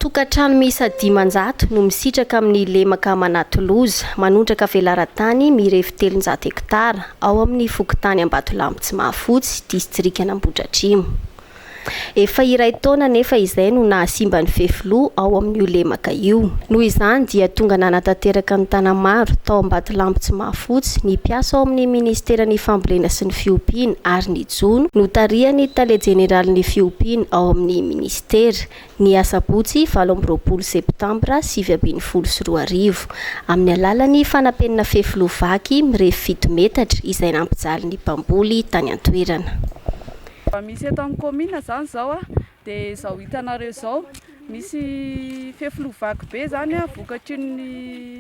Tokantrano miisa 500 no misitraka amin'ny lemaka Manatoloza, manondraka velaran-tany mirefy 300 hektara ao amin'ny fokontany Ambatolampy Tsimahafotsy, distrikan'Ambohidratrimo. Efa iray taona anefa izay no nahasimba ny fefiloha ao amin'io lemaka io. Noho izany dia tonga nanatanteraka ny Tanamaro tao Ambatolampy Tsimahafotsy ny mpiasa ao amin'ny ministeran'ny Fambolena sy ny Fiompiana ary ny Jono, notarihan'ny tale jeneralin'ny Fiompiana ao amin'ny minisitera, ny asabotsy 28 septambra 2019, amin'ny alalan'ny fanapenana fefiloha vaky mirefy 7 metatra izay nampijaly ny mpamboly tany an-toerana. Raha misy eto amin'ny kaominina izany izao dia izao hitanareo izao, misy fefiloha vaky be izany vokatry ny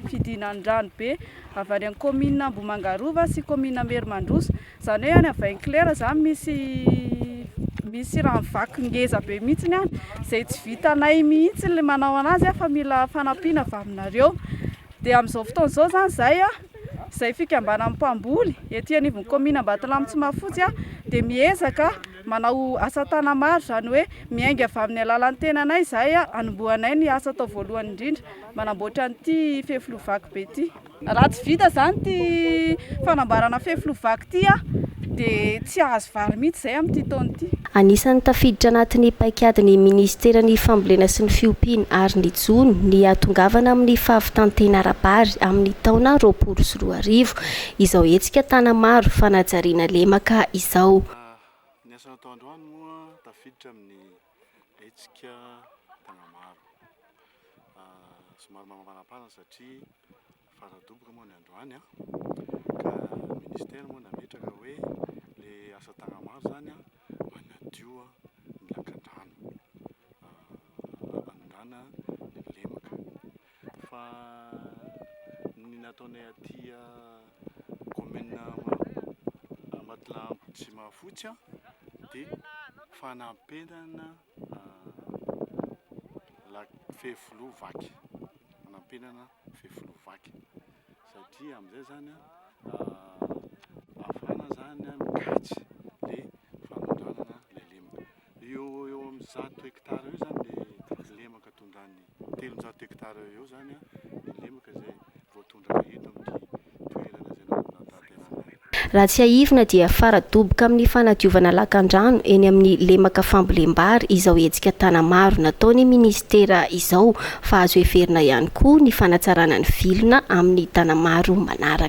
fidinan'ny rano be avy any amin'ny kaominina Ambohimangarova sy kaominina Merimandroso. Izany hoe any amin'ny Vainquelaire izany misy misy rano vaky ngeza be mihitsy any izay tsy vitanay mihitsy ilay manao anazy fa mila fanampiana avy aminareo. Dia amin'izao fotoana izao izany izahay, izay fikambanan'ny mpamboly ety anivon'ny kaominina Ambatolampy Tsimahafotsy dia miezaka manao asa tana-maro, izany hoe miainga avy amin'ny alalan'ny tenanay izahay hanombohanay ny asa atao voalohany indrindra manamboatra an'ity fefiloha vaky be ity. Raha tsy vita izany ity fanamboarana fefiloha vaky ity dia tsy hahazo vary mihitsy izahay amin'ity taona ity. Anisan'ny tafiditra anatin'ny paikadin'ny minisiteran'ny Fambolena sy ny Fiompiana ary ny Jono ny hahatongavana amin'ny fahavitan-tena ara-bary amin'ny taona 2020 izao hetsika Tanamaro fanajariana lemaka izao. Ny asa natao androany moa tafiditra amin'ny hetsika Tagnamaro. Somary mampanapana satria faradoboka moa ny androany an, ka ministera moa nametraka hoe le asa tagnamaro zany an manadio ny lakandrano, anondrana ny lemaka. Fa ny nataonay aty commune Ambatolampy Tsimahafotsy an dia fanampenana fefiloha vaky, fanampenana fefiloha vaky satria amin'izay zany ahafahana zany mikajy le fanondranana le lemaka. Eo eo amin'ny 100 hectare eo zany le lemaka tondrany, 300 hectare eo eo zany ny lemaka izay voatondraka eto amin'ity toerana izay nanatanterahana. Raha tsiahivina dia fara-doboka amin'ny fanadiovana lakandrano eny amin'ny lemaka fambolem-bary izao hetsika Tanamaro nataon'ny minisitera izao fa azo heverina ihany koa ny fanatsarana ny vilona amin'ny Tanamaro manaraka.